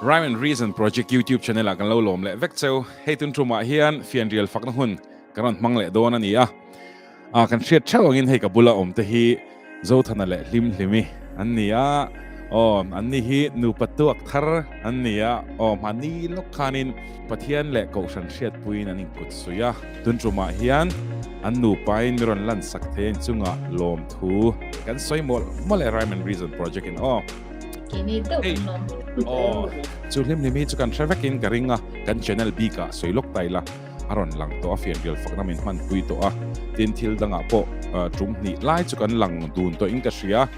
Rhyme and Reason Project YouTube channel ah kan lo lawm leh vek cheu. Hei tun tumah hian fianrial fakna hun kan rawn hmang leh dawn a ni a. Ah kan hriat theuh angin hei ka bula awm te hi Zothana leh Hlimhlimi an ni a. Aw an ni hi nupa tuak thar an ni a. Aw hmani lawk khanin Pathian leh Kohhran hriatpuiin an inkut suih a. Tun tumah hian an nupain mi rawn lan sak thei a inchungah lawmthu kan sawi mawlh mawlh e Rhyme and Reason Project in aw. Keini deuh kan lawm. Aw chu Hlimhlimi chu kan hre vekin ka ring a, kan channel bikah sawi lawk ta ila a rawn lang tawh a, fianrial fakna min hmanpui tawh a, tin thil dangah pawh tum hnih lai chu kan lang dun tawhin ka hria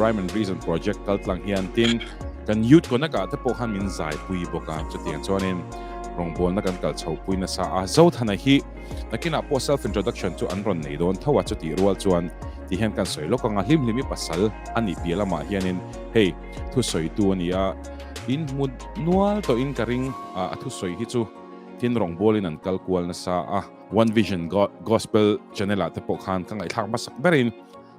Rhyme and Reason Project kal tlang hian tin kan Youth Connect ah te pawh khan min zaipui bawk a, chutiang chuanin rawngbawlna kan kal chhopui nasa a, Zothana hi nakinah pawh self introduction chu an rawn nei dawn tho a, chutih rual chuan ti hian kan sawi lawk ang a, Hlimhlimi pasal a nih piah lamah hianin hei thusawitu a ni a, in hmu nual tawhin ka ring a, a thusawi hi chu tin rawngbawlin an kal kual nasa a, One Vision Gospel channel ah te pawh khan ka ngaihthlak hmasak berin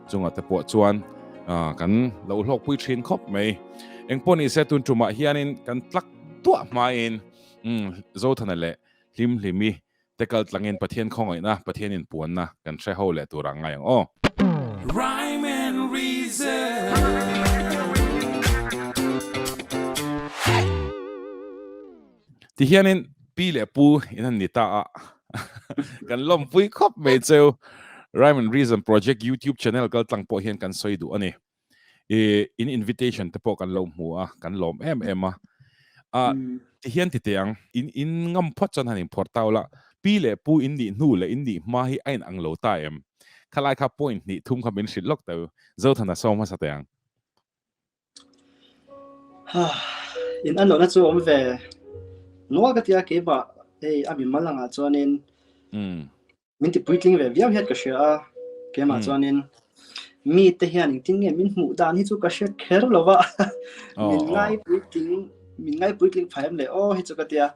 chungah te pawh chuan kan lo hlawkpui thin khawp mai. Engpawh ni se tun tumah hianin kan tlak duah hmain Zothana leh Hlimhlimi te kal tlangin Pathian khawngaihna, Pathian inpuanna kan hre ho leh tur ang ngai ang aw. Rhyme and Reason. Ti hianin pi leh pu in an ni ta a, kan lawmpui khawp mai cheu. Rhyme and Reason Project YouTube channel kal tlang pawh hian kan sawi duh a ni. I in invitation te pawh kan lo hmu a, kan lawm em em a. A ti hian ti teh ang, in in ngam phawt chuan han inphawrh ta ula, pi leh pu in nih hnu leh in nih hma hi a in ang lo ta em? Khalai kha point hnih thum kha min hrilh lawk teu, Zothana sawm hmasa teh ang. In an lohna chu awm ve nual ka tia keimah hei a mi mal angah chuanin min ti puitling ve viau hian ka hria a keimah chuanin mi te hian engtin nge min hmuh dan hi chu ka hre kher lo va min ngai puitling min ngai puitling phah em le aw hi chu ka tia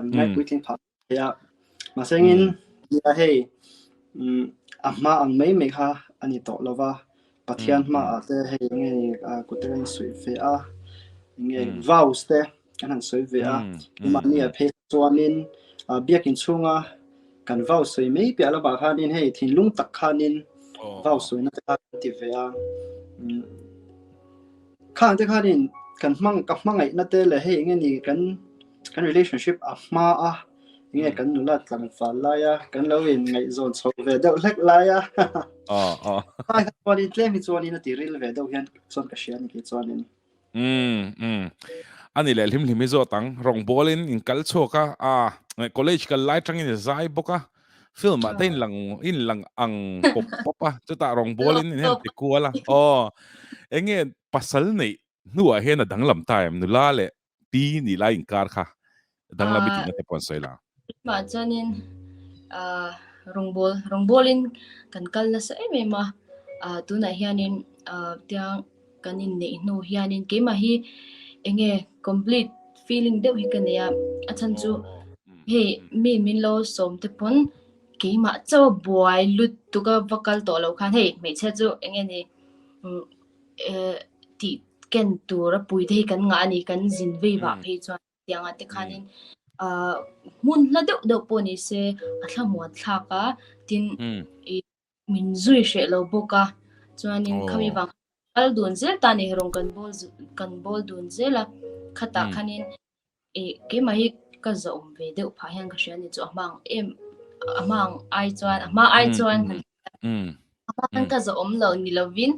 min ngai puitling phah thei a mahse engin nia hei a hma ang mai mai kha a ni tawh lo va Pathian hma ah te hei enge ni kut te kan suih ve a enge vows te kan han sawi ve a mahni a phei chuanin biakin chhunga kan vow sawi mai piah lamah khanin hei thinlung tak khanin vow sawina te kha kan ti ve a khang te khanin kan hmang ka hmangaihna te leh hei enge ni kan kan relationship a hma a enge kan nula tlangval lai a kan lo in ngaihzawn chho ve deuh hlek lai a ai kha chuanin tlem hi chuanin a ti ril ve deuh hian chuan ka hria ni ke chuanin um um ani leh hlim hlim hi zawt ang rawngbawl in in kal chhuak a a college kal lai tangin i zai bawk a film ah te in lang in lang ang pawp pawp a chutah rawngbawl in in han ti kual a aw enge pasal neih hnuah hian a danglam ta em nula leh pi nih lai inkar kha danglam i tihna te pawh an sawi la. Mah chuanin rawngbawl rawngbawlin kan kal nasa em em a, tunah hianin tiang kan inneih hnu hianin keimah hi enge complete feeling deuh hi ka nei a, a chhan chu hei mi min lo sawm te pawn keimah chauh a buai lutuk a va kal tawh loh khan hei hmeichhia chu enge ni tih ken tur a pui te hi kan ngah a ni kan zin vei vah phei chuan tiang ah te khanin hmun hla deuh deuh pawh ni se a thlamuan thlak a tin ih min zui hreh lo bawk a chuanin khami vang kal dun zel ta ni rawng kan bawl kan bawl dun zel a khatah khanin Ih keimah hi ka zawm ve deuh phah hian ka hria ni chu a hma ang em a hma ang ai chuan a hma ai chuan a hma khan ka zawm lo ni lovin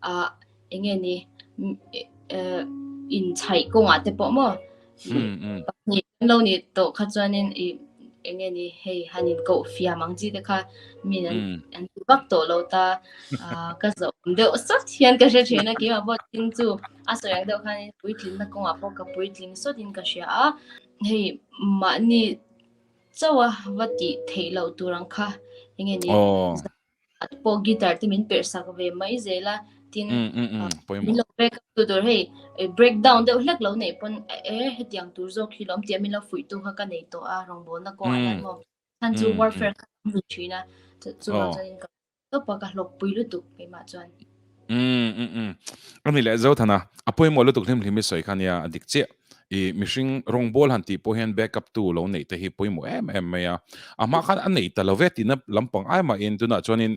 ah eng nge ni inchhaih kawngah te pawh maw pahnih kan lo nih tawh kha chuanin ih eng nge ni hei han inkoh fiam ang chi te kha mi an an ti vak tawh lo ta ah ka zawm deuh sawt hian ka hre thin a keimah pawh tin chu A sawi ang deuh khanin puitlinna kawngah pawh ka puitling sawtin ka hria a, hei mahni chauha va tih theih loh tur ang kha eng nge ni zat pawh guitar te min perh sak ve mai zel a, tin min lo break up tu tur hei break down deuh hlek lo neih pawn e hetiang tur zawk hi lawm tia min lo fuih tu kha ka nei tawh a rawngbawlna kawngah hian maw chhan chu warfare kha tam ve thin a, chuvang chuanin ka Tawp a ka hlawkpui lutuk keimah chuan. Umm umm umm. Ani leh Zothana, a pawimawh lutuk hlim hlim i sawi kha nia a dik chiah. I mihring rawngbawl han tih pawh hian backup tu lo neih te hi pawimawh em em mai a. A hma khan a nei ta lo ve tihna lampang ai mahin tunah chuanin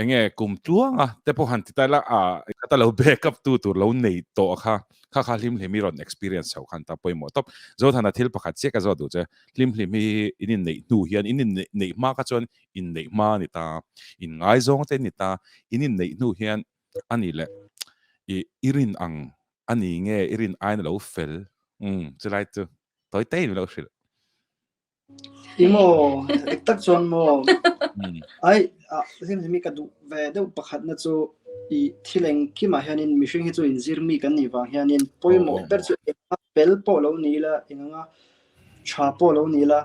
enge kum tluanga te pawh han ti ta ila a khata lo backup tu tur lo nei tawh kha kha kha hlim hlim i rawn experience chho khan ta pawimawh tawp. Zothana thil pakhat chiah ka zawt duh che hlim hlim hi in inneih hnu hian in inneih hma kha chuan inneih hma a ni ta, inngaizawng te a ni ta, in inneih hnu hian a ni leh i i rin ang a ni nge i rin aiin a lo fel umm chulai chu tawi tei in lo hrilh. I maw dik tak chuan maw ai hlim hlim hi ka duh ve deuh pakhat na chu i thil engkimah hianin mihring hi chu inzir mi kan nih vang hianin pawimawh ber chu enganga fel pawh lo ni ila enganga tha pawh lo ni ila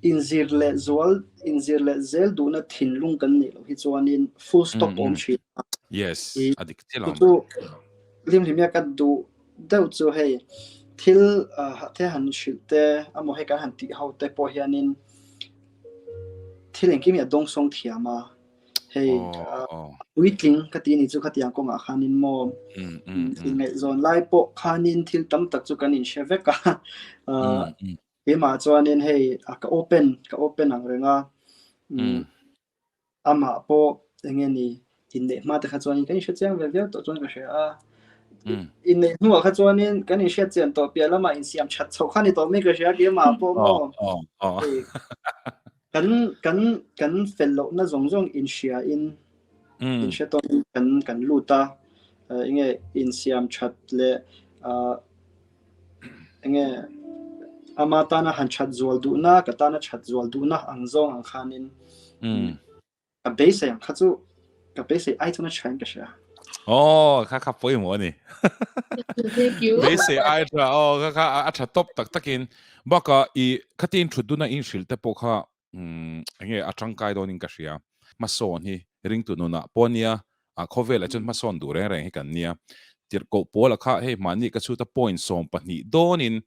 inzir leh zual inzir leh zel duhna thinlung kan nih loh hi chuanin full stop awm thin a. Yes a dik chiah lo. Chu hlim hlim hian ka duh deuh chu hei thil te han hrilh te amaw hei kan han tih ho te pawh hianin thil engkim hi a dawngsawng thiam a hei puitling ka ti ni chu khatiang kawngah khanin maw inngaihzawn lai pawh khanin thil tam tak chu kan inhre vek a keimah chuanin hei ka open ka open ang reng a Amah pawh eng nge ni inneih hma te kha chuanin kan inhre chiang ve viau tawh chuan ka hria a. Inneih hnuah kha chuanin kan inhriat chian tawh piah lamah insiam that chhoh kha ni tawh mai ka hria keimah pawh maw. Kan kan kan fel lohna zawng zawng inhria in inhre tawn kan kan lut a. Eng nge insiam that leh Enge ama tana han that zual duhna ka tana that zual duhna ang zawng ang khanin ka beisei ang kha chu ka beisei ai chuan a tha in ka hria. Oh, kha kha pawimawh a ni. Thank you. Beisei ai tha, oh, kha kha a tha tawp tak takin. Bakah i khatin thut duna in hrilh te pawh kha Umm enge a tangkai dawnin ka hria. Hmasawn hi ringtu nunah pawh nia, a khawvelah chuan hmasawn duh reng reng hi kan nia. Tirhkoh pawla kha hei mahni ka chhuta point 12 dawnin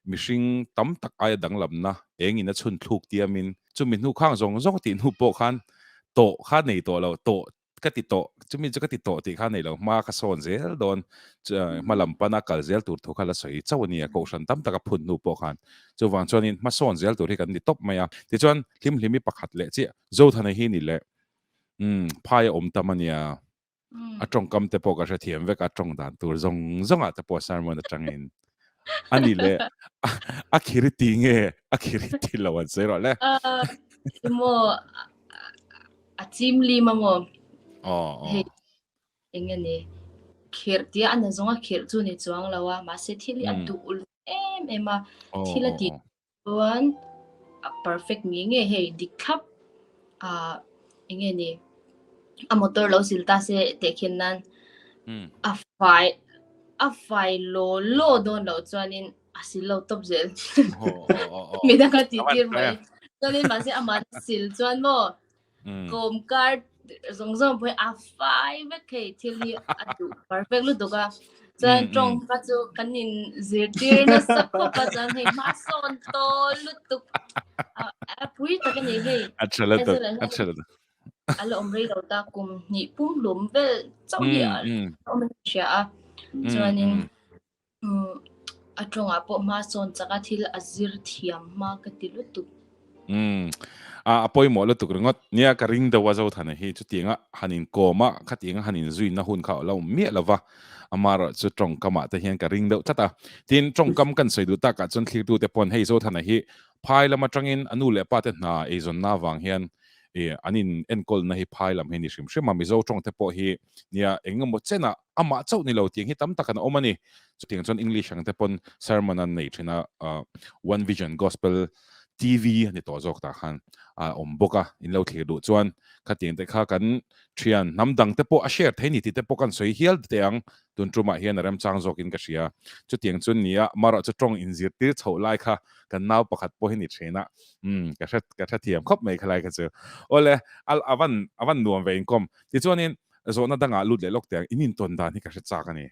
mihring tam tak aia danglamna engin a chhun thluk tiamin chumi hnu khang zawng zawng tih hnu pawh khan tawh kha nei tawh lo, tawh ka ti tawh, chumi chu ka ti tawh tih kha nei lo, hma ka sawn zel dawn, hma lam pana kal zel tur thu kha la sawi chauh a ni a, kohhran tam taka phun hnu pawh khan. Chuvang chuanin hma sawn zel tur hi kan ni tawp mai a. Tichuan, Hlimhlimi pakhat leh chiah, Zothana hi ni leh, umm, phai a awm tam a nia, a tawngkam te pawh ka hrethiam vek a, tawng dan tur zawng zawngah te pawh sermon atangin a ni leh, a khiri ti nge, a khiri ti lo an sawi rawh le. Maw, A chim lim a maw? Aw, aw. Hei, eng nge ni? Khirh tia a na zawnga khirh chu ni chuang lo a, mahse thil hi a duh uluk em em a. Thil a tih chuan a perfect nge nge hei dik thlap ah eng nge ni? A motor lo sil ta se teh khin nan a fai a fai law law dawn loh chuanin a sil lo tawp zel. Midang a tih tir mai. Chuanin mahse amah sil chuan maw kawm kar zawng zawng pawh hi a fai vek thei thil hi a duh perfect lutuk a. Chuan tawng kha chu kan in zirtir nasa khawp a chuan hei hma sawn tawl lutuk a pui tak a ni hei. A tha lutuk, a tha lutuk. A la awm rei lo ta kum hnih pumhlum vel chauh hi a awm in ka hria a. Chuanin Umm a tawngah pawh hma sawn chak a thil a zir thiam hma ka ti lutuk. Umm a a pawimawh lutuk ringawt. Nia ka ring deuh a Zothana hi chutianga han inkawm a khatianga han inzuina hun kha a lo awm miah lo va, amaherawh chu tawngkamah te hian ka ring deuh tlat a. Tin tawngkam kan sawi duh takah chuan thlirtute pawn hei Zothana hi phai lam atangin a nu leh pa te hna eizawnna avang hian ih an in enkawlna hi phai lam hi a ni hrim hrim a, Mizo tawng te pawh hi nia eng emaw chenah amah chauh ni lo tiang hi tam tak an awm a ni. Chutiang chuan English ang te pawn sermon an nei thin a, One Vision Gospel TV a ni tawh zawk tah khan a awm bawk a, in lo thlir duh chuan khatiang te kha kan thian hnam dang te pawh a share thei ni tih te pawh kan sawi hial teh ang, tun tumah hian a remchang zawkin ka hria. Chutiang chuan nia marawh chu tawng inzirtir chhoh lai kha kan nau pakhat pawh hi ni thin a, umm ka hre ka hrethiam khawp mai khalai kha chu. Awle a van a van nuam ve inkawm. Tichuanin Zawhna dangah lut leh lawk teh ang, in intawn dan hi ka hre chak a ni.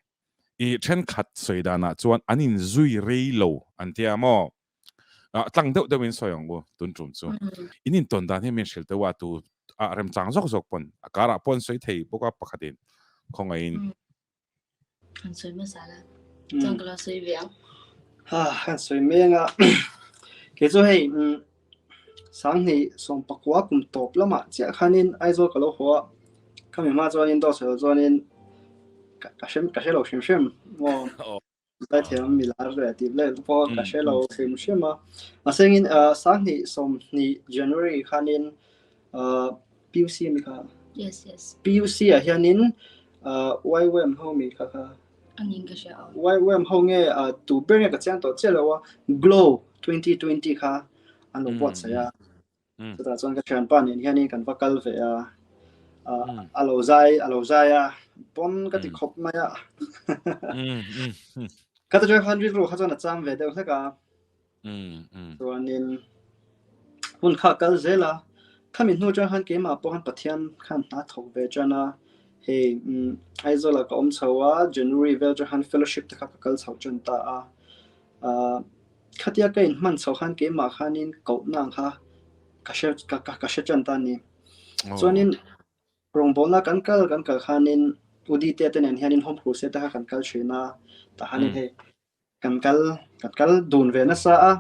I thenkhat sawi danah chuan an inzui rei lo an tia maw? Tlang deuh deuhin sawi ang u tun tum chu. In intawn dan hi min hrilh deuh a, tu ah remchang zawk zawk pawn a karah pawh an sawi thei bawk a pakhatin khawngaihin. An sawi hmasa la, chuan ka lo sawi ve ang. Ha kan sawi meng a kei chu hei Sanghnih sawmpakua kum tawp lamah chiah khanin Aizawl ka lo haw a, khami hma chuanin dawt sawi lo chuanin ka hre ka hre lo hrim hrim maw Zaithiam mi lar ve tih vel pawh ka hre lo hrim hrim a. Mahse engin Sanghnih 20 January khanin PUC ami kha? Yes yes. PUC ah hianin YWAM ho mi kha kha Anin ka hria a. YWAM ho nge tu ber nge ka chiang tawh chiah lo a, Glow 2020 kha an lo buatsaih a. Chutah chuan ka thianpa nen hianin kan va kal ve a, a lo zai a lo zai a, pawn ka ti khawp mai a. Ka ta chuan khan rilru kha chuan a cham ve deuh hlek a. Chuanin hun kha kal zel a, khami hnu chuan khan keimah pawh khan Pathian khan hna thawk ve tan a, hei Aizawlah ka awm chho a, January vel chuan khan fellowship te kha ka kal chho tan ta a. Khatia ka inhman chho khan keimah khanin kohna ang kha ka hre ka ka hre tan ta a ni. Chuanin rawngbawlna kan kal kan kal khanin Udite te nen hianin Home Crusade te kha kan kal thin a, tah khanin hei kan kal kan kal dun ve nasa a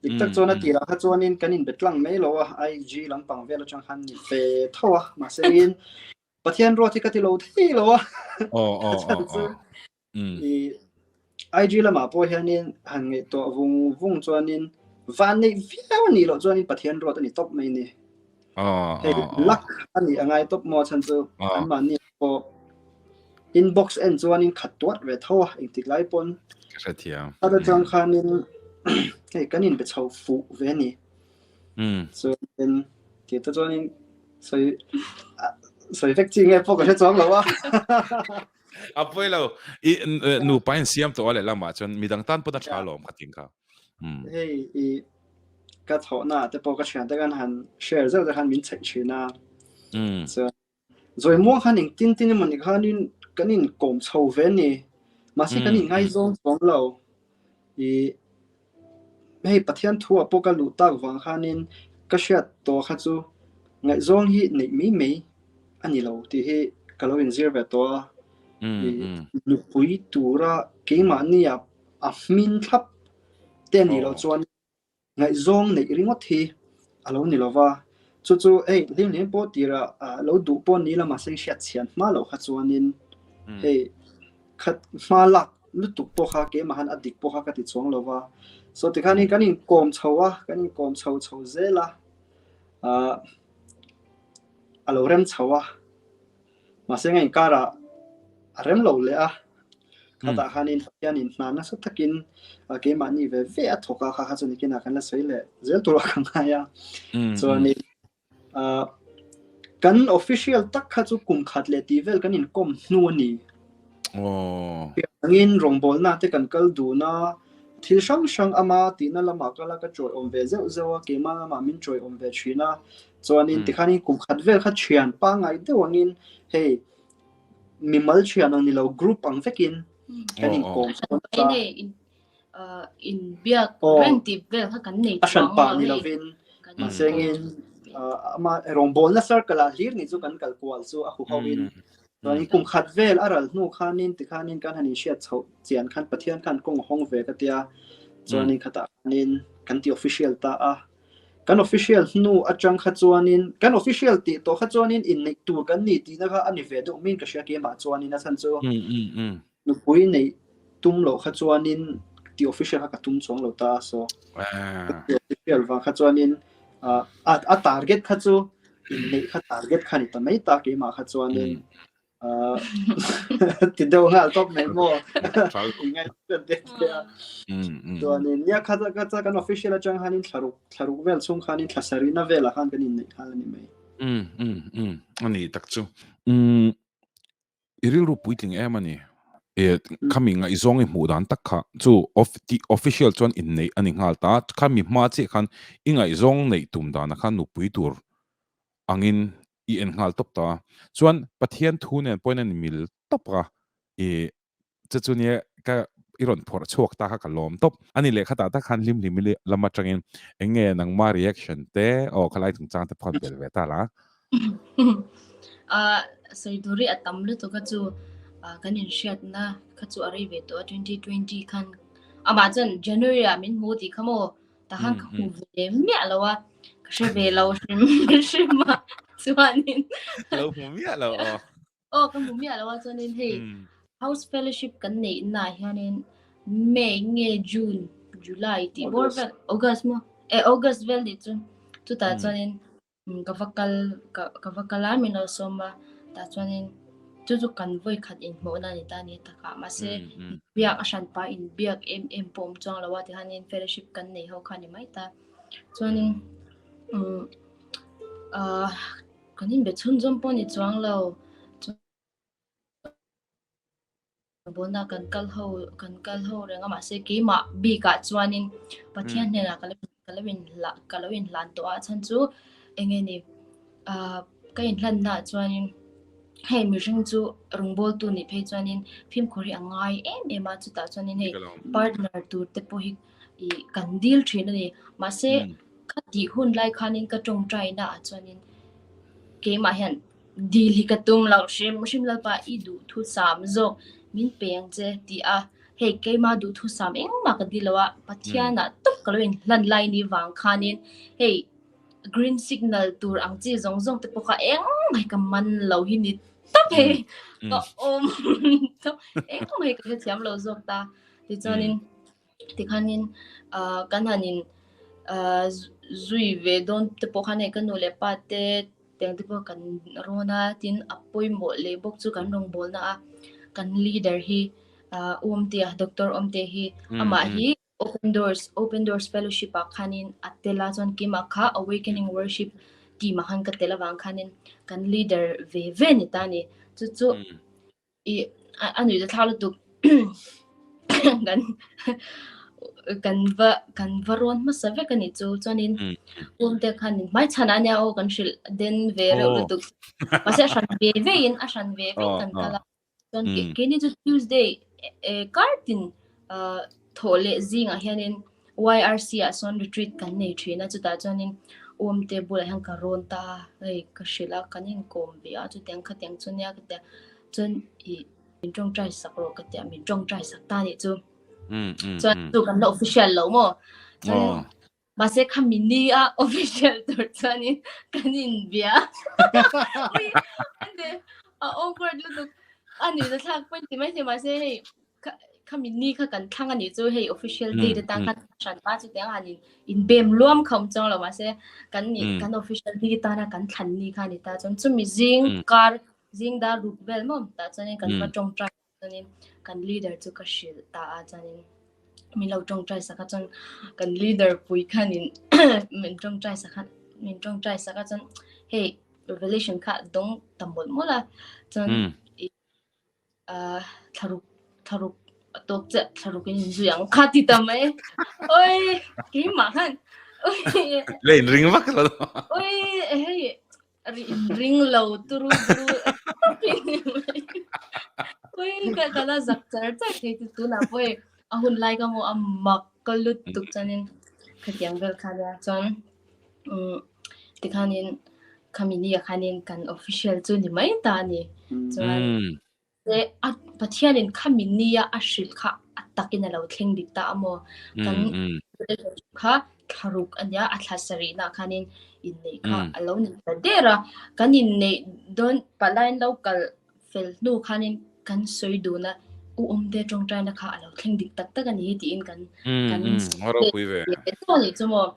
dik tak chuan a tirah kha chuanin kan inbe tlang mai lo a IG lampang vel atang khan ni ve tho a mahse in Pathian ruat hi ka ti lo thei lo a chhan chu i IG lamah pawh hianin han ngaihtuah vung vung chuanin van neih viau a nih loh chuanin Pathian ruat a ni tawp mai ni. Hei luck a nih a ngai tawp maw chhan chu anmahni pawh inbox en chuanin khat tuat ve tho a engtik lai pawn. Ka hrethiam. A atang khanin hei kan inbe chho fuh ve a ni. Chuanin tih te chuanin sawi sawi vek chi nge pawh ka hre chuang lo a. A pawi lo i nupa in siam tawh a lehlamah chuan midang tan pawn a tha lawm ka ting kha. Hei i ka thawhna te pawh ka thian te khan han share zeuh te khan min chheih thin a. Chuan zawi muang khan engtin tin emaw ni khanin kan inkawm chho ve a ni. Mahse kan inngaizawng chuang lo. I hei Pathian thu ah pawh ka luh tak vang khanin ka hriat tawh kha chu ngaihzawng hi neih mai mai a ni lo tih hi ka lo inzir ve tawh a. I nupui tura keimahni ah a hmin thlap te a nih loh chuan ngaihzawng neih ringawt hi a lo ni lo va, chu chu hei hlim hlim pawh tira lo duh pawh ni la mahse hriat chhian hma loh kha chuanin hei khat hma lak lutuk pawh kha keimah han a dik pawh kha ka ti chuang lo va, so tikhanin kan inkawm chho a, kan inkawm chho chho zel a, a lo rem chho a. Mahse nga inkarah a rem lo leh a, khatah khanin Pathianin hna nasa takin keimahni ve ve a thawk a, kha kha chu nikinah kan la sawi leh zel tur a ka ngai a. Chuanin kan official tak kha chu kum khat leh tih vel kan inkawm hnu a ni. Angin rawngbawlna te kan kal dun a, thil hrang hrang ama tihna lamah kal a ka chawiawm ve zeuh zeuh a, keimah lamah min chawiawm ve thin a. Chuanin tikhanin kum khat vel kha thian pangngai deuh angin hei mimal thian ang ni lo group ang vekin kan inkawm chho nasa. In biak reng tih vel kha kan nei A hran pa ni lovin mahse ngin ama rawngbawlna circle ah hlir ni chu kan kal kual chu a huho in chuanin kum khat vel a ral hnu khanin tikhanin kan han inhriat chhoh chian khan Pathian khan kawng a hawng ve ka tia chuanin khatah khanin kan ti official ta a. Kan official hnu atang kha chuanin, kan official tih tawh kha chuanin inneih tur kan ni tihna kha a ni ve deuh min ka hria keimah chuanin a chhan chu nupui neih tum loh kha chuanin tih official kha ka tum chuang lo ta so ti official vang kha chuanin a target kha chu inneih kha target kha ni ta mai ta keimah kha chuanin Ti deuh nghal tawp mai maw? Ingai chuan te te a. Chuanin nia kha kha cha kan official atang khanin thlaruk thlaruk vel chhung khanin thla sarihna velah khan kan inneih nghal a ni mai. Um um um a ni tak chu. Um i rilru puitling em a ni. E khami ngaihzawng i hmuh dan tak kha chu ti official chuan inneih a ni nghal ta. Khami hma chiah khan i ngaihzawng neih tum danah khan nupui tur angin i en nghal tawp ta. Chuan Pathian thu nen pawhin a ni mil tawp a, i chu chu nia ka i rawn phawrh chhuak ta kha ka lawm tawp. A ni leh khatah tak khan hlim hlim lam atangin eng nge nangma reaction te aw khalai chungchang te pawh khan bel ve ta la. A sawi tur hi a tam lutuk a chu kan inhriatna kha chu a rei ve tawh a 2020 khan. Amah chuan January ah min hmu tih kha maw tah khan ka hmu ve miah lo a, ka hre ve lo hrim hrim a chuanin Lo hmu miah lo aw. Aw ka hmu miah lo a chuanin hei House Fellowship kan neih naah hianin May nge June, July tih bawr vel August maw eh August vel nih chu chutah chuanin Ka va kal ka va kal a min lo sawm a tah chuanin chu chu kan vawi khat inhmuhna a ni ta a ni takah mahse biak a hran pa in biak em em pawh awm chuang lo a tikhanin fellowship kan nei ho kha a ni mai ta chuanin umm ah kan inbe chhunzawm pawh a ni chuang lo. Bona kan kal ho kan kal ho reng a mahse keimah bikah chuanin Pathian hnenah ka lo ka lo in ka lo inhlan tawh a chhan chu eng nge ni ah ka inhlanna ah chuanin hei mihring chu rawngbawltu nih phei chuanin fimkhur hi a ngai em em a chutah chuanin hei partner tur te pawh hi ih kan dil thin a ni mahse ka tih hun lai khanin ka tawngtai na ah chuanin keimah hian Dil hi ka tum loh hrim hrim Lalpa i duhthusam zawk min pe ang che ti a, hei keima duhthusam engmah ka dil lo a, Pathianah tawp ka lo inhlan lai ni vang khanin hei green signal tur ang chi zawng zawng te pawh kha engmah hi ka man lo hi ni tawp hei ka awm tawp engmah hi ka hrethiam lo zawk ta tichuanin Tikhanin ah kan han in ah zui ve dawn te pawh khan hei ka nu leh pa te tiang te pawh kan rawn a tin a pawimawh leh bawk chu kan rawngbawlna a kan leader hi ah U Awmtea Doctor Awmtea hi amah hi Open Doors Open Doors Fellowship ah khanin a tel a chuan keimah kha Awakening Worship team ah khan ka tel avang khanin kan leader ve ve ni ta a ni chu chu. I a nuih ta thlak lutuk kan kan va kan va rawn hmasa vek a nih chu chuanin Pumte khanin hmaichhan ah ania aw kan hrilh den ve reuh lutuk mahse a hran ve ve in a hran ve ve kan kal a chuan keini chu Tuesday kar tin thawh leh zingah hianin YRC ah sawn retreat kan nei thin a chutah chuanin Awmte bulah hian ka rawn ta a hei ka hrilh a kan inkawm ve a chutiang khatiang chu nia ka tia chuan ih min tawngtai sak rawh ka tia min tawngtai sak ta anih chu chuan chu kan la official lo maw chuan Mahse khami ni a official tur chuanin kan inbia. Ui, ande a awkward lutuk. A nuih na thlak pawn ti mai thei mahse hei khami ni kha kan thlang anih chu hei official date atan khan hran pa chu tiang han in inbem luam kha awm chuang lo mahse kan ni kan official ni tana kan thlan ni kha ani ta chuan chumi zing kar zing dar ruk vel maw tah chuanin kan va tawngtai Chuanin kan leader chu ka hrilh ta a, chuanin min lo tawngtai sak a, chuan kan leader pui khanin min tawngtai sak a, min tawngtai sak a, chuan hei revelation kha dawng ta mawlh mawlh a, chuan ah thlaruk thlaruk a tawk chiah thlaruk in inzui ang kha ti ta mai oi keimah khan oi Le inring vak lo oi hei Ring lo turu turu Ui ka ka la zak char char thei chu tunah pawh hei a hun lai ka maw a mak ka lut tuk chuanin khatiang vel kha nia chuan umm tikhanin khami ni ah khanin kan official chu ni mai ta a ni chuan Te a Pathianin khami nia a hrilh kha a takin a lo thleng dik ta a maw? Kan relationship kha thlaruk a nia, a thla sarihnaah khanin inneih kha a lo ni ta der a. Kan inneih dawn palaiin lo kal fel hnu khanin kan sawi dun a, U Awmte tawngtaina kha a lo thleng dik tak tak a ni hi tiin kan kan sawi leh ta a nih chu maw?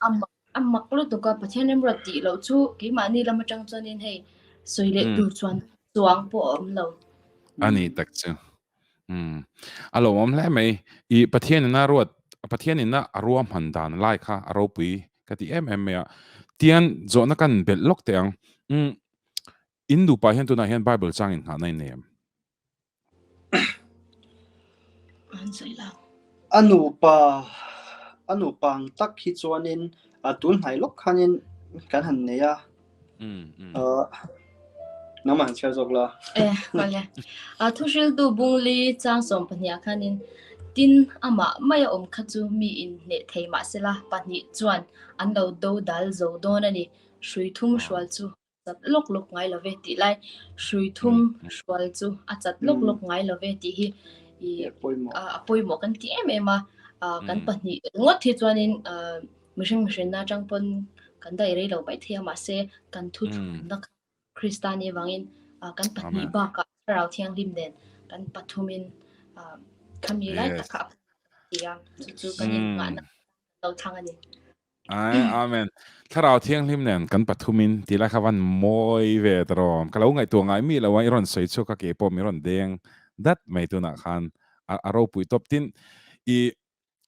Amah A mak lutuk a, Pathian remruat tih loh chu keimahni lam atang chuanin hei sawi leh tur chuan chuang pawh a awm lo. A ni tak chu. Umm. A lawmawm hle mai. I Pathian ina ruat, Pathian ina a ruahman dan lai kha a ropui ka ti em em mai a. Tian zawhna kan belh lawk teh ang. Umm. In nupa hian tunah hian Bible chang inngahna in nei em? A nupa a nupa ang tak hi chuanin a tun hnai lawk khanin kan han nei a nangmah han chhiar zawk la. Eh, awle. A thuhriltu Bungli chang 12 ah khanin tin amah maia awm kha chu mi inhneh thei mahsela pahnih chuan an lo do dal zo dawn a ni. Hrui thum hrual chu chat lawk lawk ngai lo ve tih lai hrui thum hrual chu a chat lawk lawk ngai lo ve tih hi i a pawimawh kan ti em em a, kan pahnih ringawt hi chuanin mihring mihrinna atang pawn kan daih rei lo mai thei a, mahse kan thuthlunna kha Krista nih avangin kan pahnih bakah Thlarau Thianghlim nen kan pathumin khami lai tak kha a ti a, chu chu kan innghahna lo thlang a ni. Ai, amen. Thlarau Thianghlim nen kan pathumin ti lai kha van mawi ve ta rawm. Ka lo ngaihtuah ngai mi lo a, i rawn sawi chhuak a ke pawh mi rawn deng dat mai tunah khan a ropui tawp. Tin, i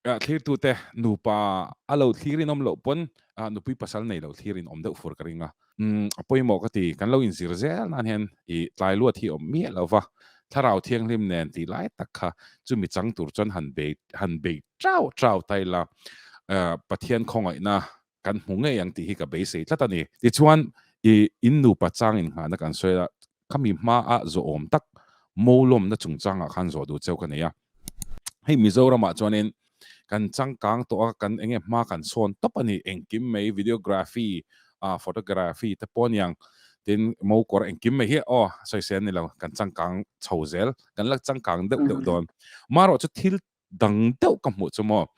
thlirtute nupa a lo thlir in awm loh pawn nupui pasal nei lo thlir in awm deuh fur ka ring a. A pawimawh ka ti, kan lo inzir zel nan hian i tlai luat hi awm miah lo va, Thlarau Thianghlim nen tih lai tak kha chumi chang tur chuan han bei han bei chau chau ta ila, Pathian khawngaihna kan hmu ngei ang tih hi ka beisei tlat a ni. Tichuan, i in nupa chang innghahna kan sawi a, khami hmaah zawhawm tak Molawmna chungchangah khan zawh duh cheu ka nei a. Hei Mizoramah chuanin kan changkang tawh a, kan enge hma kan sawn tawp a ni, engkim mai videography, photography te pawh aniang, tin mo kawr engkim mai hi aw sawisel a ni lo, kan changkang chho zel, kan la changkang deuh deuh dawn. Marawh chu thil dang deuh ka hmuh chu maw,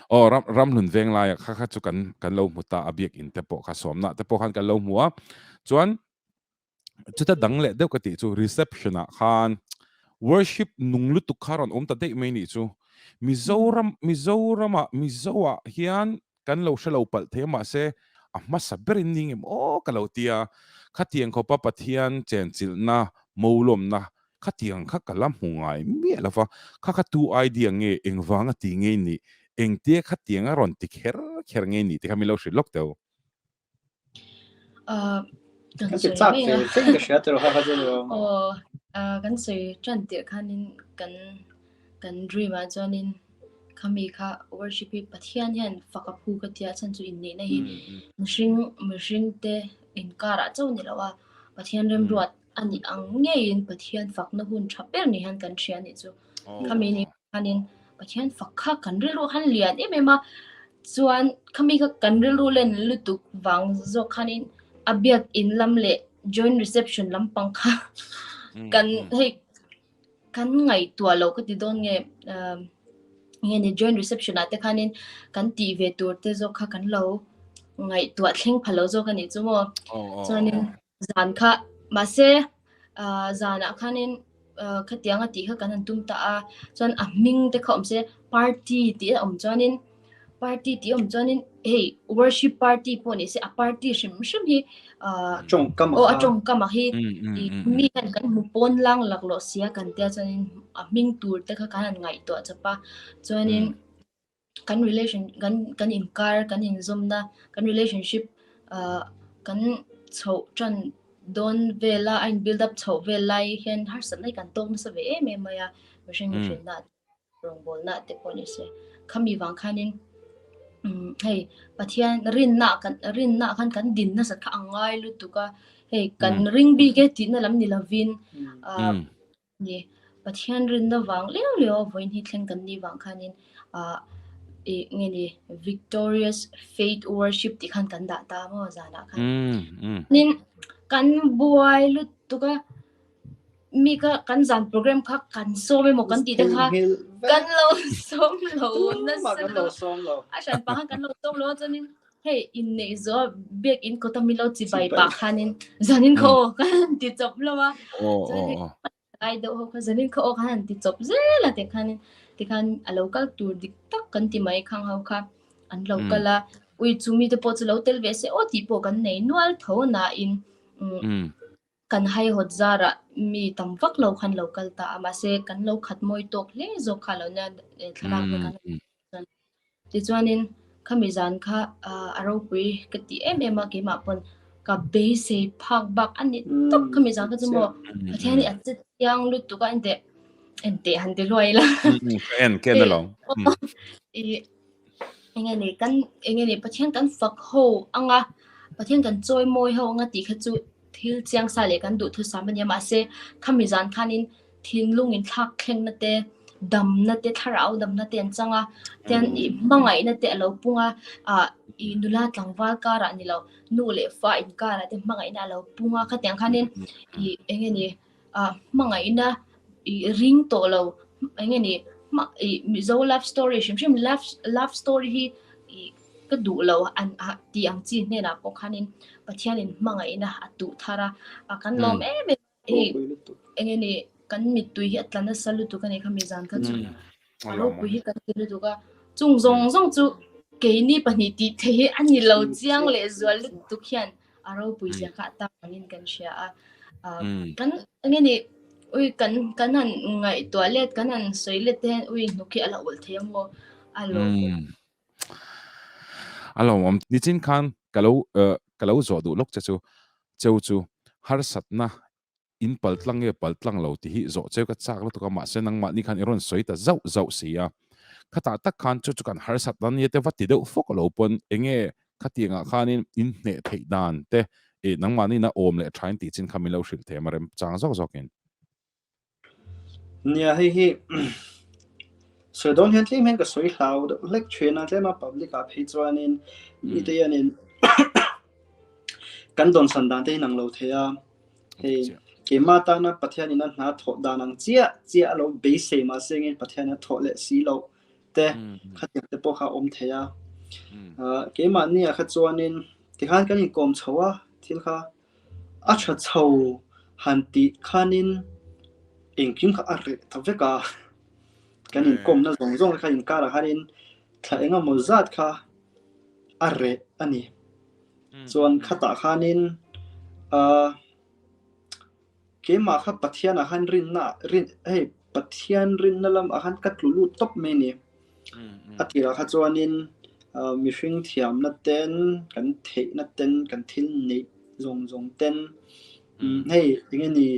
aw ram ramhlun veng laia kha kha chu kan kan lo hmu ta a, biakinn te pawh kha sawmna te pawh khan kan lo hmu a, chuan Chuta dang leh deuh ka tih chu reception ah khan worship nung lutuk kha rawn awm ta daih mai nih chu. Mizoram Mizoram ah Mizo ah hian kan lo hre lo palh thei a mahse a hmasa berin ni ngem aw ka lo ti a. Khatiang khawpa Pathian chenchilhna molawmna khatiang kha ka la hmu ngai miah lo va. Kha kha tu idea nge engvanga ti ngei nih engtia khatiang a rawn ti kher kher ngei nih te kha min lo hrilh lawk teu. Kan Kan ti chak ve vek ka hria tiraw kha kha chu tiraw. Aw, kan sawi tan tirh khanin kan kan dream ah chuanin khami kha worship hi Pathian hian fak a phu ka tia chhan chu inneihna hi mihring mihring te inkarah chauh ni lo a Pathian remruat a nih ang ngeiin Pathian fakna hun tha ber ni hian kan hria nih chu. Khami ni khanin Pathian fak kha kan rilru khan lian em em a, chuan khami kha kan rilru len lutuk vang zawk khanin a biak in lam leh joint reception lampang kha kan hei kan ngaihtuah loh ka ti dawn nge nge ni joint reception ah te khanin kan tih ve tur te zawk kha kan lo ngaihtuah thleng pha lo zawk a nih chu maw. Chuanin Zan kha, mahse zanah khanin khatianga tih kha kan han tum ta a, chuan a hming te kha awm se party tih a awm chuanin party tih a awm chuanin hei worship party pawh ni se a party hrim hrim hi tawngkam aw a tawngkam a hi mi hian kan hmu pawn lang laklawh sia kan tia chuanin a hming tur te kha kan han ngaihtuah chawp a, chuanin kan relation kan kan inkar kan inzawmna kan relationship ah kan chhoh tan dawn vela a in build up chhoh vel lai hian harsatna hi kan tawk nasa ve em em mai a mihring mihrinna rawngbawlna te pawh ni se khami vang khanin umm hei Pathian rinna kan rinna khan kan din nasat kha a ngai lutuk a hei kan ring bik e tihna lam ni lovin ah Ni, Pathian rinna vang liau liau a vawiin hi thleng kan nih vang khanin ah i nge ni Victorious Faith Worship tih khan kan dah ta maw zanah khan. Nin kan buai lutuk a, mi kha kan zan program kha kan sawm emaw kan tih te kha kan lo sawm lo nasa lo. A hran pah khan kan lo sawm lo a chuanin Hei inneih zawh biakinn kawta milo chibai pah khanin zanin kha aw kan han ti chawp lo a. Chuan hei ai deuh ho kha zanin kha aw kan han ti chawp zel a tikhanin tikhan a lo kal tur dik tak kan ti mai khang ho kha an lo kal a. Ui chu mite pawh chu lo tel ve se aw tih pawh kan nei nual tho nain kan haihawt zarah mi tam vak lo khan lo kal ta a mahse kan lo khat mawi tawk hle zawk kha lo nia thlalak te kan chuan tichuanin khami zan kha a ropui ka ti em em a keimah pawn ka beisei phak bak a ni tawp khami zan kha chu maw Pathian hi a che chiang lutuk a enteh enteh han ti hluai ila ka en ka en alawm i enge ni kan enge ni Pathian kan fak ho anga Pathian kan chawi mawi ho anga tih kha chu thil chiang sa leh kan duhthusam a nia mahse khami zan khanin thinlung in thlak thlengna te damna te thlarau damna te an chang a tian ih hmangaihna te a lo pung a ah ih nula tlangval karah ni lo nu leh fa inkarah te hmangaihna a lo pung a khatiang khanin ih enge ni ah hmangaihna ih ring tawh lo. Enge ni ma i Mizo love story hrim hrim love love story hi i ka duh lo an a ti ang chi hnenah pawh khanin Pathianin hmangaihna a tuh thar a, a kan lawm em em a hei enge ni kan mittui hi a tla nasa lutuk a ni kha mizan kha chu a ropui hi kan ti lutuk a, chung zawng zawng chu keini pahnih tih theih hi a ni lo chiang leh zual lutuk hian a ropui zia kha a tam angin kan hria a kan enge ni ui kan kan han ngaihtuah let kan han sawi let te hian ui hnuk hi a la ulh thei a maw a lo A lawmawm nichin khan ka lo ka lo zawh duh lawk che chu cheu chu harsatna In pal tlang nge pal tlang lo tih hi zawh cheu ka chak lutuk a, mahse nangmahni khan i rawn sawi ta zauh zauh si a. Khatah tak khan chu chu kan harsat na nia te va ti deuh fawk lo pawn enge khatiangah khanin in hneh theih dan te ih nangmahni na awm leh tha in tih chin kha min lo hrilh thei a rem chang zawk zawkin. Nia hei hi sawi dawn hian tlem hian ka sawi hlau deuh hlek thin a, tlema public ah phei chuanin mite hianin kan dawnsan dan te hi nang lo thei a. Hei, keimah tana Pathianin a hna thawh dan ang chiah chiah a lo beisei mahse engin Pathianin a thawh leh si loh te khatiang te pawh kha a awm thei a. Keimahni ah kha chuanin tikhan kan inkawm chho a, thil kha a tha chho han tih khanin engkim kha a reh ta vek a. Kan inkawmna zawng zawng te kha inkarah khanin thla engemaw zat kha a reh a ni. Chuan khatah khanin ahh keimah kha Pathianah khan rinna rin hei Pathian rinna lamah khan ka tlu lut tawp mai a ni. A tirah kha chuanin ahh mihring thiamna ten kan theihna ten kan thil neih zawng zawng ten hei eng nge ni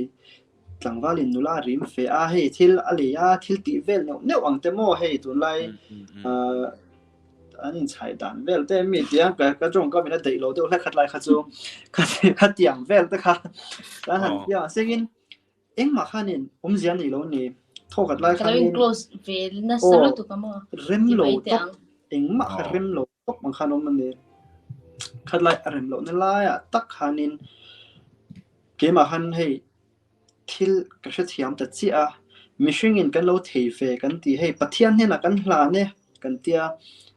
tlangvalin nula a rim fe a hei thil a lei a thil tih vel neuh neuh ang te maw hei tunlai ahh an inchhai dan vel te mi tia ka ka tawngkam in a daih lo deuh hlek khat lai kha chu kha tiang vel te kha kan han tia sengin engmah khanin awmzia nei lo ni thaw khat lai khanin close ve nasa lutuk a maw rem lo top engmah kha rem lo top ang khan awm ani khat lai a rem lo na laiah tak khanin keimah khan hei Thil ka hrethiam ta chiah a, mihringin kan lo thei ve kan ti, hei Pathian hnenah kan hlan e kan tia,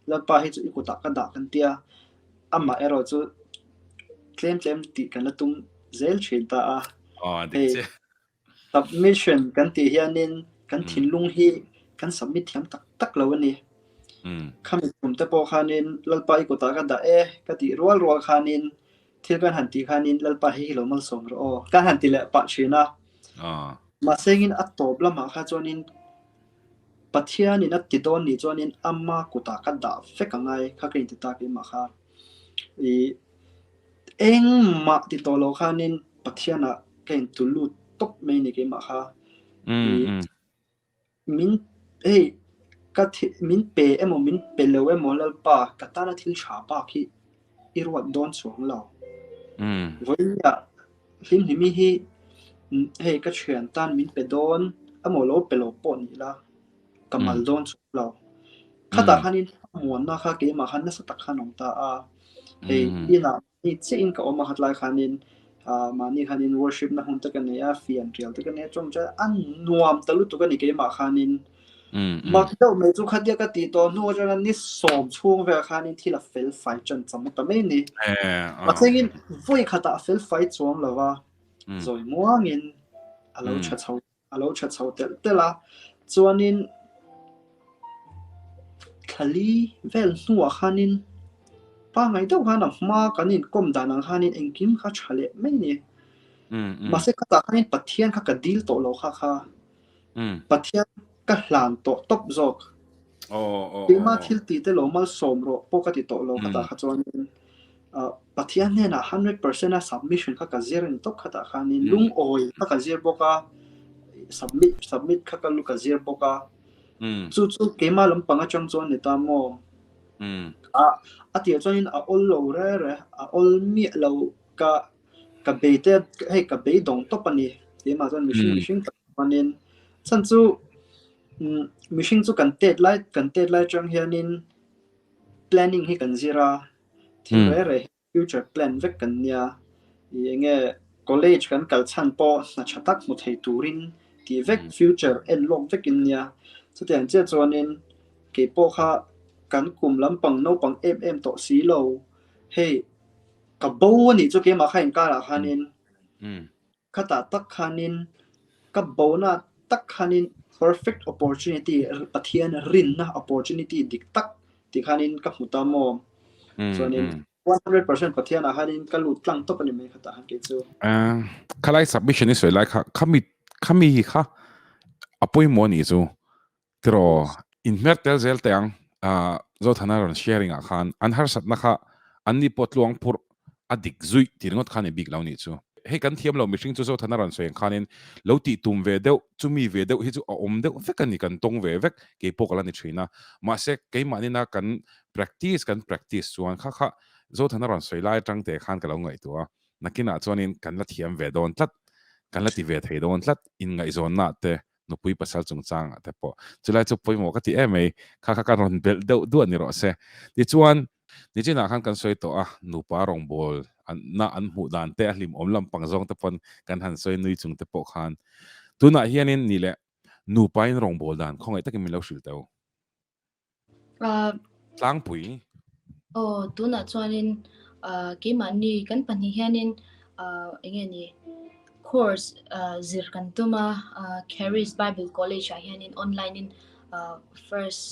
Lalpa hi chu i kutah ka dah kan tia, amah erawh chu tlem tlem tih kan la tum zel thin ta a. Hei submission kan tih hianin kan thinlung hi kan submit thiam tak tak lo a ni. Khami kum te pawh khanin Lalpa i kutah ka dah e ka tih rual rual khanin Thil kan han tih khanin Lalpa hei hi lo malsawm rawh aw kan han ti leh pah thin a. Mahse engin a tawp lamah kha chuanin Pathianin a ti dawn nih chuanin ama kutah ka dah vek angai kha ka inti ta keimah kha. I engmah ti tawh lo khanin Pathianah ka intu lut tawp mai ni keimah kha. I Min hei ka thi min pe emaw min pe lo emaw Lalpa ka tana thil tha bak hi i ruat dawn chuang lo. Vawinia Hlimhlimi hi hei ka thian tan min pe dawn emaw lo pe lo pawh ni ila ka mal dawn chuang lo. Khatah khanin muanna kha keimah khan nasa tak khan a awm ta a. Hei inah Ni chiahin ka awm a khatlai khanin mahni khanin worship na hun te ka nei a, fian tial te ka nei a, tawngtai a nuam ta lutuk a ni keimah khanin. Mak deuh mai chu khatia ka tih tawh hnu atanga ni sawm chhung vel khanin thil a fel fai chan cham ta mai ni. A thlengin vawi khatah a fel fai chuang lo va, zawi muangin a lo tha chho a lo tha chho telh telh a, chuanin thlali vel hnuah khanin pangngai deuh khan a hma kan inkawm dan ang khanin engkim kha tha leh mai a ni. Mahse khatah khanin Pathian kha ka dil tawh lo kha kha Pathian ka hlan tawh tawp zawk. Keimah thil tih te lo malsawm rawh pawh ka ti tawh lo khatah kha chuanin Pathian hnenah 100% a submission kha ka zir a ni tawp khatah khanin lungawi kha ka zir bawk a, submit submit kha ka lu ka zir bawk a. Chu chu keimah lampang atang chuan ni ta maw? A a tirh chuanin a awl lo re re, a awl miah lo ka ka bei te hei ka bei dawng tawp a ni. Keimah chuan mihring mihring tak chuanin chhan chu mihring chu kan tet lai kan tet lai atang hianin planning hi kan zir a, thil reh reh hi future plan vek kan nia, ih eng nge college kan kal chhan pawh hna tha tak hmu thei turin Tih vek future en lawk vek in nia. Chutiang chiah chuanin kei pawh kha kan kum lampang naupang em em tawh si lo. Hei ka bo a nih chu keimah kha inkarah khanin khatah tak khanin ka bona tak khanin perfect opportunity Pathian rinna opportunity dik tak tih khanin ka hmu ta maw. Chuanin 100% Pathian ah khanin ka lut tlang tawp a ni mai khatah khan kei chu. Khalai submission i sawi lai kha khami khami hi kha a pawimawh a nih chu tiraw inhmer tel zel teh ang Zothana rawn sharing ah khan an harsatna kha an ni pawh tluang phurh a dik zuih tih ringawt kha a ni bik lo nih chu. Hei kan thiam lo mihring chu Zothana rawn sawi ang khanin lo tih tum ve deuh chumi ve deuh hi chu a awm deuh vek a ni kan tawng ve vek kei pawh ka la ni thin a mahse keimahni kan Practice kan practice chuan kha kha Zothana rawn sawi lai atang teh khan ka lo ngaihtuah a, nakinah chuanin kan la thiam ve dawn tlat, kan la ti ve thei dawn tlat, inngaihzawnnaah te, nupui pasal chungchangah te pawh. Chulai chu pawimawh ka ti em mai, kha kha ka rawn belh deuh duah ni rawh se. Tichuan, nichinah khan kan sawi tawh a, nupa rawngbâwl na an hmuh dan te, a hlimawm lampang zawng te pawn kan han sawi nui chung te pawh khan tunah hianin ni leh nupain rawngbâwl dan khawngaih takin min lo hrilh teh u. Tlangpui. Aw, tunah chuanin keimahni kan pahnih hianin eng nge ni course zir kan tum a, Charis Bible College ah hianin online in first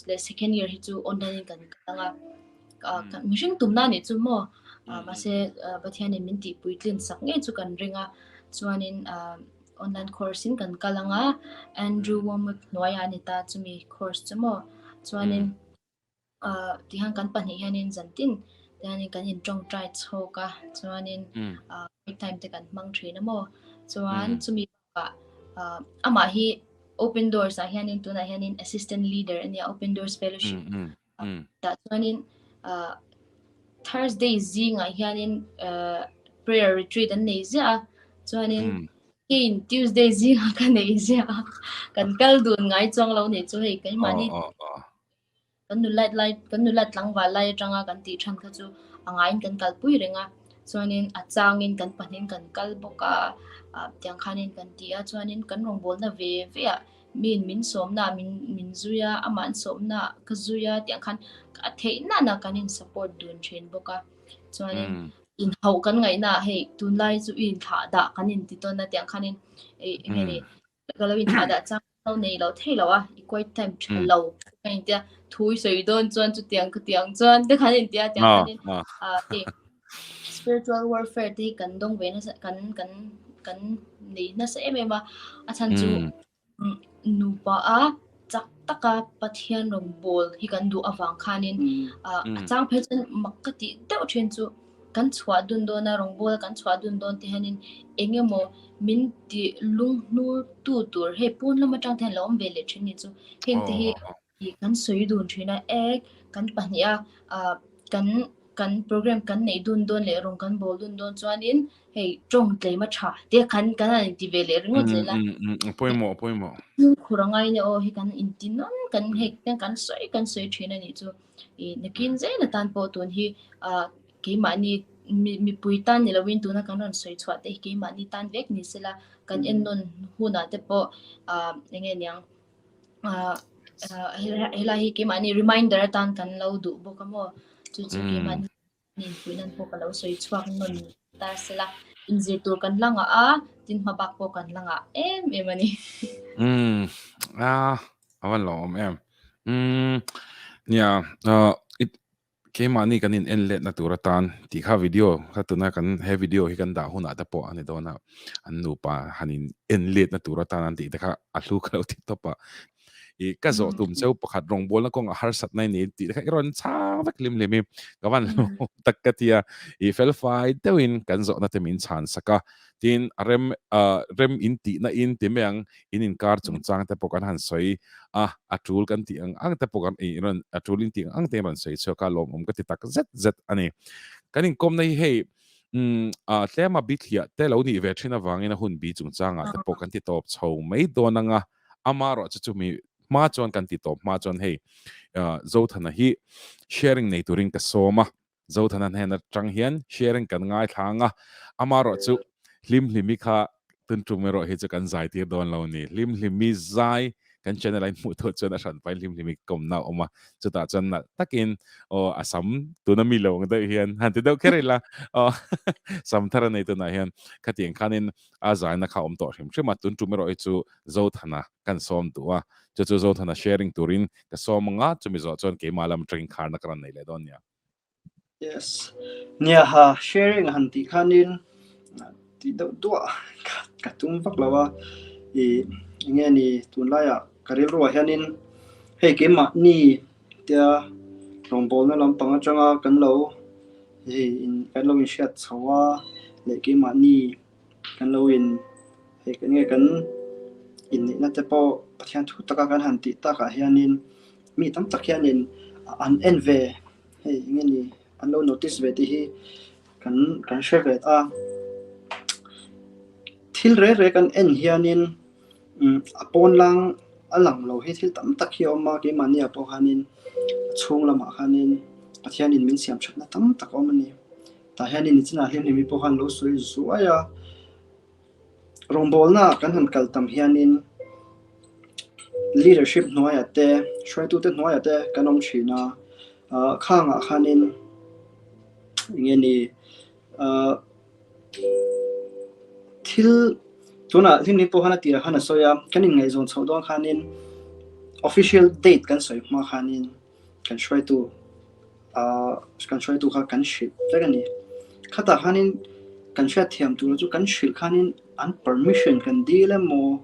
leh second year hi chu online in kan kal ang a, mihring tumna anih chu maw, mahse Pathianin min tihpuitlin sak ngei chu kan ring a, chuanin Online course in kan kal ang a, Andrew Wommack hnuaiah a ni ta chumi course chu maw. Chuanin ah tihian kan pahnih hianin zantin tihianin kan in tawngtai chhawk a, chuanin ah break time te kan hmang thin a maw. Chuan chumi bakah ah amah hi Open Doors ah hianin tunah hianin assistant leader a nia Open Doors Fellowship. Tah chuanin ah Thursday zingah hianin ah prayer retreat an nei ziah a, chuanin keiin Tuesday zingah ka nei ziah a, kan kal dun ngai chuang lo nih chu hei keimahni kan nulat lai kan nulat tlangval lai atanga kan tih than kha chu a ngaiin kan kalpui reng a, chuanin a changin kan pahnihin kan kal bawk a, ah tiang khanin kan ti a, chuanin kan rawngbawlna ve ve ah Min min sawmna min min zui a, amah an sawmna ka zui a tih ang khan a theih nana kan in support dun thin bawk a. Chuanin inhauh kan ngaihna ah hei tunlai chu i inthlah dah kan inti tawn a tih ang khanin eng nge ni ka lo inthlah dah chang lo nei lo thei lo a, i quiet time tha lo ka intia thu i sawi dawn chuan chutiang khatiang chuan te khan intia tiang khanin ah hei spiritual warfare te hi kan dawng ve nasa kan kan kan nei nasa em em a a chhan chu nupa a chak taka Pathian rawngbâwl hi kan duh avang khanin a chang phei chuan mak ka tih deuh ṭhin chu kan chhuah dun dawn a rawngbâwl a kan chhuah dun dawn te hianin eng emaw min tih lunghnur tu tur hei pawn lam aṭang te hian lo awm ve leh ṭhin ni chu heng te hi tih kan sawi dun thin a, e kan pahnih a ah kan kan program kan neih dun dawn leh rawn kan bawl dun dawn chuanin hei tawng tlem a tha te khan kan han inti ve leh ringawt zel a. Pawimawh pawimawh. Fimkhur a ngai nia aw hi kan inti nawn kan hei kan sawi kan sawi thin a nih chu. I nakin zel atan pawh tun hi ah keimahni mipui tan ni lovin tuna kan rawn sawi chhuah te hi keimahni tan vek ni sela kan ennawn hunah te pawh ah eng nge niang ah helai hi keimahni reminder atan kan lo duh bawk a maw chu chu keimahni inpuih nan pawh ka lo sawi chhuak nawn ta sela inzir tur kan la ngah a tin hma bak pawh kan la ngah em em a ni. Umm a a van lo awm em umm nia ah Keimahni kan in en letna tur atan tih kha video kha tuna kan he video hi kan dah hunah te pawh a ni dawn a, an nupa han in en letna tur atan an tih te kha a hlu ka lo ti tawp a. I ka zawh tum cheu pakhat rawngbawlna kawngah harsatna i nei tih te kha i rawn chhang vek hlim hlim i ka van hlawm tak ka ti a, i felfai deuhin kan zawhna te min chhan sak a, tin a rem rem in tihna in ti mai ang in inkar chungchang te pawh kan han sawi a, a tul kan tih ang ang te pawh kan ih rawn a tul in tih ang ang te rawn sawi chhuak a, lawmawm ka ti tak zet zet a ni. Kan inkawmna hi hei umm ah tlema bithliah te lo nih ve thin avangin a hun bi chungchangah te pawh kan ti tawp chho mai dawn ang a, amaherawh chu chumi hma chuan kan ti tawp hma chuan hei ah Zothana hi sharing nei turin ka sawm a. Zothana hnen atang hian sharing kan ngaithla ang a, amaherawh chu Hlimhlimi kha. Tun tum erawh hi chu kan zai tir dawn lo ni. Hlim hlimi zai kan channel a inhmuh tawh chuan a hran pahin hlim hlimi kawmna a awm a, chutah chuan nalh takin aw a sam tuna mi lo ang deuh hian han ti deuh kher ila aw sam thar a nei tunah hian khatiang khanin a zaina kha a awm tawh hrim hrim a, tun tum erawh hi chu Zothana kan sawm duh a, chu chu Zothana sharing turin ka sawm anga chumi zawh chuan keimah lam atangin kharna ka rawn nei leh dawn nia. Yes. Nia ha sharing han tih khanin tih deuh duah ka tum vak lo a. I enge ni tunlaiah ka rilruah hianin hei keimahni tia rawngbawlna lampang atanga kan lo hei in kan lo inhriat chho a leh keimahni kan lo in hei enge kan inneihna te pawh Pathian thu taka kan han tih takah hianin mi tam tak hianin an en ve. Hei enge ni an lo notice ve tih hi kan kan hre ve a. Thil reng reng kan en hianin umm a pawn lang a lang lo hi thil tam tak hi a awm a keimahni ah pawh khanin a chhung lamah khanin Pathianin min siam thatna tam tak a awm a ni. Tah hianin nichinah hlimhlimi pawh khan lo sawi zuai a. Rawngbawlna kan han kal tam hianin leadership hnuaiah te, hruaitute hnuaiah te kan awm thin a, ah khangah khanin eng nge ni ah thil tunah hlimhlim pawh khan a tirah khan a sawi a, kan inngaihzawn chhoh dawn khanin official date kan sawi hma khanin kan hruaitu ah kan hruaitu kha kan hrilh vek a ni. Khatah khanin kan hriat thiam tur chu kan hrilh khanin an permission kan dil emaw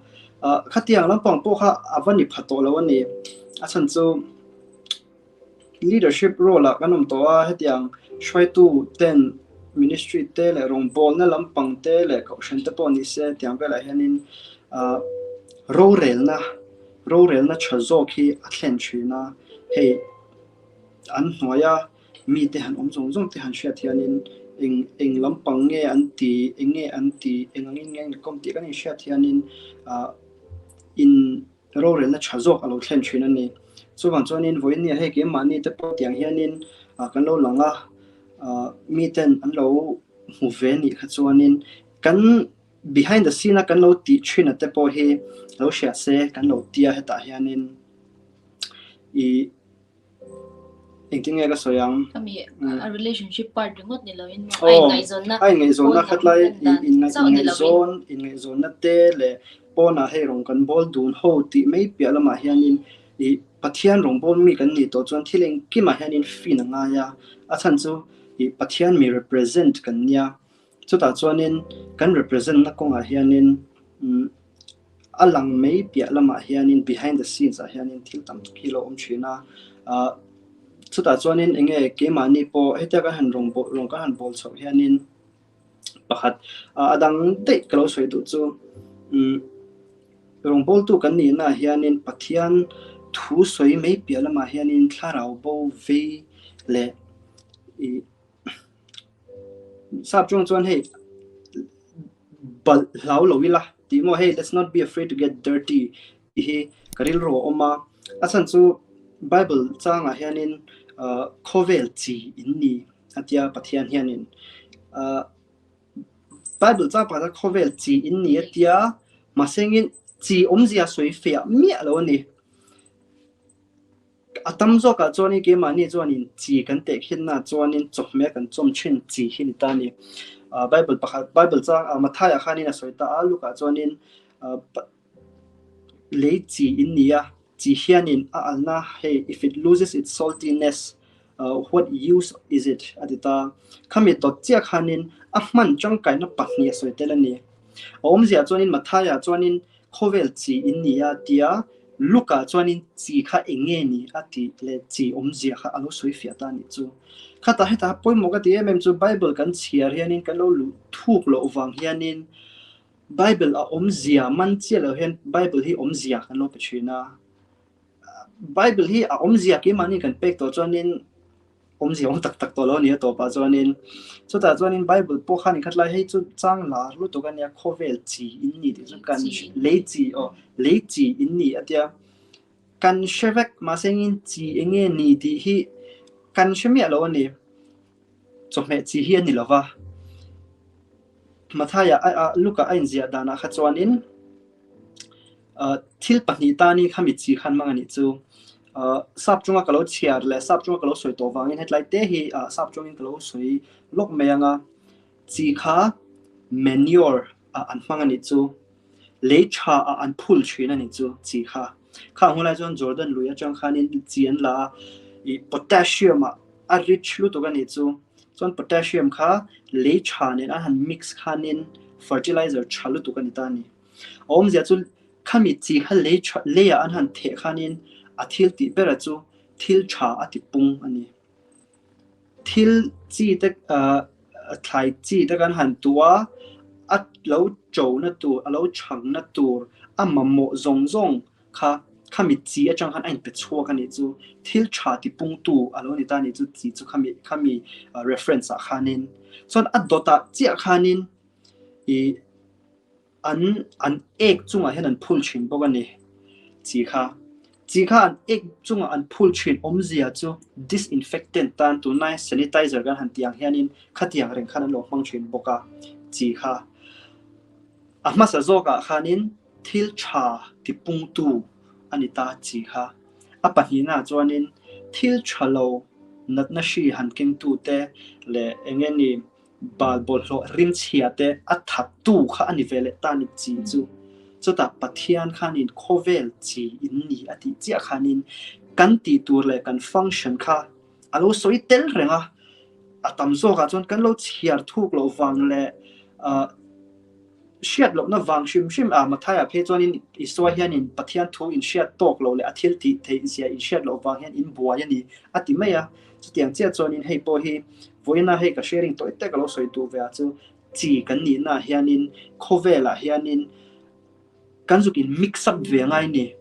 ah khatiang lampang pawh kha a va ni pha tawh lo a ni. A chhan chu leadership role ah kan awm tawh a, hetiang hruaitu ten ministry te leh rawngbawlna lampang te leh kohhran te pawh ni se tiang velah hianin ah rorelna Rorelna tha zawk hi a thlen thin a, hei an hnuaia mite han awm zawng zawng te han hriat hianin eng eng lampang nge an ti, eng nge an ti, eng angin nge an inkawm tih kan inhriat hianin ah in rorelna tha zawk a lo thlen thin a ni. Chuvang chuanin vawiin hei keimahni te pawh tiang hianin ah kan lo lang a, ah miten an lo hmu ve nih kha chuanin kan Behind the scene a kan lo tih thin a te pawh hi lo hria se kan lo tia hetah hianin i engtin nge ka sawi ang. Khami a relationship part ringawt ni loin maw a inngaihzawnna a inngaihzawnna khatlai inngaihzawn inngaihzawnna te leh pawnah hei rawng kan bawl dun ho tih mai piah lamah hianin i Pathian rawngbawl mi kan nih tawh chuan thil engkimah hianin fin a ngai a, a chhan chu i Pathian mi represent kan nia. Chutah chuanin kan represent na kawngah hianin a lang mai piah lamah hianin behind the scenes ah hianin thil tam tak hi a lo awm thin a. Ahh chutah chuanin eng nge keimahni pawh hetia kan han rawn rawn kan han bawl chhoh hianin pakhat a dang daih ka lo sawi duh chu umm rawngbawltu kan nihnaah hianin Pathian thu sawi mai piah lamah hianin thlarau bo vei leh ih Sap chuang chuan hei balh hlau lo ila tih maw hei let's not be afraid to get dirty tih hi ka rilru a awm a, a chhan chu Bible changah hianin ah khawvel chi in ni a tia Pathian hianin ah Bible chang pakhat a khawvel chi in ni a tia mahse engin chi awmzia sawi fiah miah lo a ni. A tam zawkah chuanin keimahni chuanin chi kan tehkhinna chuanin chawhmeh kan chawm thin chi hi ni ta a ni. Bible pakhat Bible chang Matthaiah khanin a sawi ta a, Luke-ah chuanin lei chi in ni a, chi hianin a alna hei if it loses its saltiness what use is it a ti ta. Khami dawt chiah khanin a hman tangkaina pahnih a sawi tel a ni. A awmziah chuanin Matthaiah chuanin Khawvel chi in ni a tia Luka chuanin chi kha eng nge ni a tih leh chi awmzia kha a lo sawi fiah ta a nih chu. Khatah hetah pawimawh ka ti em em chu Bible kan chhiar hianin kan lo luh thuk loh vang hianin Bible a awmzia man chiah loh hian Bible hi awmzia kan lo pe thin a. Bible hi a awmzia keimahni kan pek tawh chuanin Awmzia awm tak tak tawh lo a ni a tawpah chuanin chutah chuanin Bible pawh khan inkhat lai hei chu chang lar lutuk a nia khawvel chi in ni tih chu kan lei chi aw lei chi in ni a tia kan hre vek mahse engin chi eng nge ni tih hi kan hre miah lo a ni chawhmeh chi hi a ni lo va. Mathaia Luka a inziah danah kha chuanin thil pahnih tanin khami chi khan hmang a nih chu. Sap chunga ka lo chhiar leh sap chunga ka lo sawi tawh vangin hetlai te hi sap chungin ka lo sawi lawk mai ang a. Chi kha manure ah an hmang a nih chu. Lei tha ah an phul thin a nih chu chi kha. Khang hun lai chuan Jordan lui atang khanin chi an la a, ih potassium ah a rich lutuk a nih chu. Chuan potassium kha lei tha nen an han mix khanin fertilizer tha lutuk a ni ta a ni. A awmzia chu khami chi kha lei tha leiah an han theh khanin a thil tih bera chu thil tha a ti pung a ni. Thil chi te thlai chi te kan han tuh a, a lo ṭona tur, a lo chhangna tur, a mamawh zawng zawng kha khami chi atang khan a inpe chhuak a nih chu. Thil tha tipungtu a lo ni ta a nih chu chi chu khami khami reference ah khanin. Chuan a dawtah chiah khanin ih An an ek chungah hian an phul thin bawk a ni. Chi kha chi kha an ek chungah an phul thin awmzia chu disinfectant tan tunlai sanitizer kan han tih ang hianin khatiang reng khan an lo hmang thin bawk a. Chi kha a hmasa zawkah khanin thil tha tipungtu a ni ta chi kha. A pahnihnaah chuanin thil tha lo natna hri han kengtute leh eng nge ni Bal bawlhhlawh rimchhia te a thattu kha a ni ve leh ta ni chi chu. Chutah Pathian khanin khawvel chi in ni a tih chiah khanin kan tih tur leh kan function kha a lo sawi tel reng a, a tam zawkah chuan kan lo chhiar thuk loh vang leh Hriat lohna vang hrim hrim a, Mathaia phei chuanin Isua hianin Pathian thu in hriat tawk loh leh a thil tih theih zia in hriat loh vang hian in buai a ni a ti mai a. Chutiang chiah chuanin hei pawh hi vawiina hei ka sharing tawi te ka lo sawi duh ve ah chu chi kan nihna ah hianin khawvelah hianin kan zuk in mix up ve ngai ni.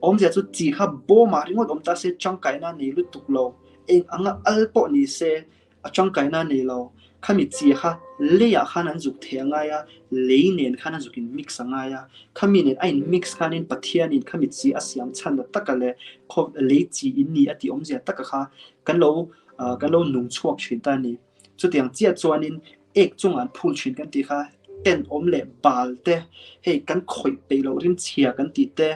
Awmzia chu chi kha bawmah ringawt awm ta se tangkaina nei lutuk lo, eng anga al pawh ni se A tangkaina a nei lo. Khami chi kha leiah khan an zuk thei a ngai a, lei nen khan a zuk in mix a ngai a. Khami nen a in mix khanin Pathianin khami chi a siam chhan a taka leh khaw lei chi in ni a tih awmzia taka kha kan lo kan lo nung chhuak thin ta a ni. Chutiang chiah chuanin ek chungah an phul thin kan tih kha tenawm leh bal te, hei kan khawih peih loh rimchhia kan tih te,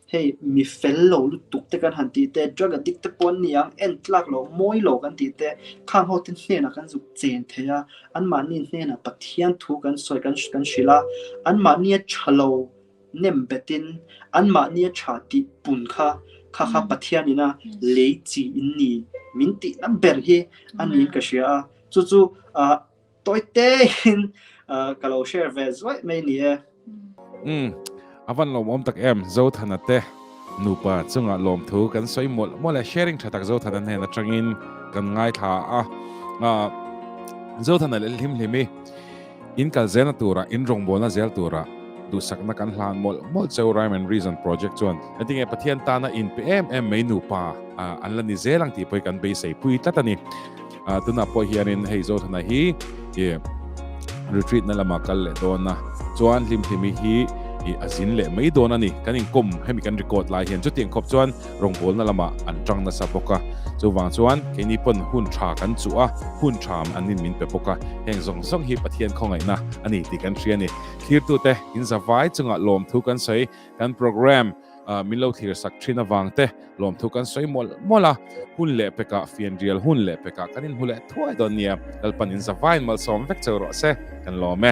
Hei mi fel lo lutuk te kan han tih te, drug addict te pawh an ni ang, en tlak lo, mawi lo kan tih te, khang ho te hnenah kan zuk chen thei a, anmahni hnenah Pathian thu kan sawi kan kan hrilh a, anmahnia tha lo nem betin anmahnia tha tih pun kha kha kha Pathian ina lei chi in ni min tihna ber hi a niin ka hria a, chu chu ah Tawi tein ka lo share ve zuaih mai ni e. Umm a van lawmawm tak em Zothana te nupa chunga lawmthu kan sawi mawlh mawlh e sharing tha tak Zothana hnen atangin kan ngaithla a Zothana leh Hlimhlimi in kal zelna tura in rawngbawlna zel tura duhsakna kan hlan mawlh mawlh cheu Rhyme and Reason project chuan engtinge Pathian tana inpe em em mai nupa an la ni zel ang tih pawh hi kan beisei pui tlat a ni. Tunah pawh hianin hei Zothana hi retreat na lama kal leh dawn a, chuan Hlimhlimi hi a zin leh mai dawn a ni. Kan inkawm hemi kan record lai hian chutiang khawp chuan rawngbawlna lamah an tang nasa bawk a, chuvang chuan keini pawn hun tha kan chuh a, hun tha an in min pe bawk a, heng zawng zawng hi Pathian khawngaihna a ni tih kan hria a ni. Thlirtute inzavai chungah lawmthu kan sawi kan program. Min lo thlir sak thin avang te lawmthu kan sawi mawlh mawlh a, hun leh pekah fianrial hun leh pekah kan inhmu leh thuai dawn nia, Lalpan in zavaiin malsawm vek cheu rawh se, kan lawm e.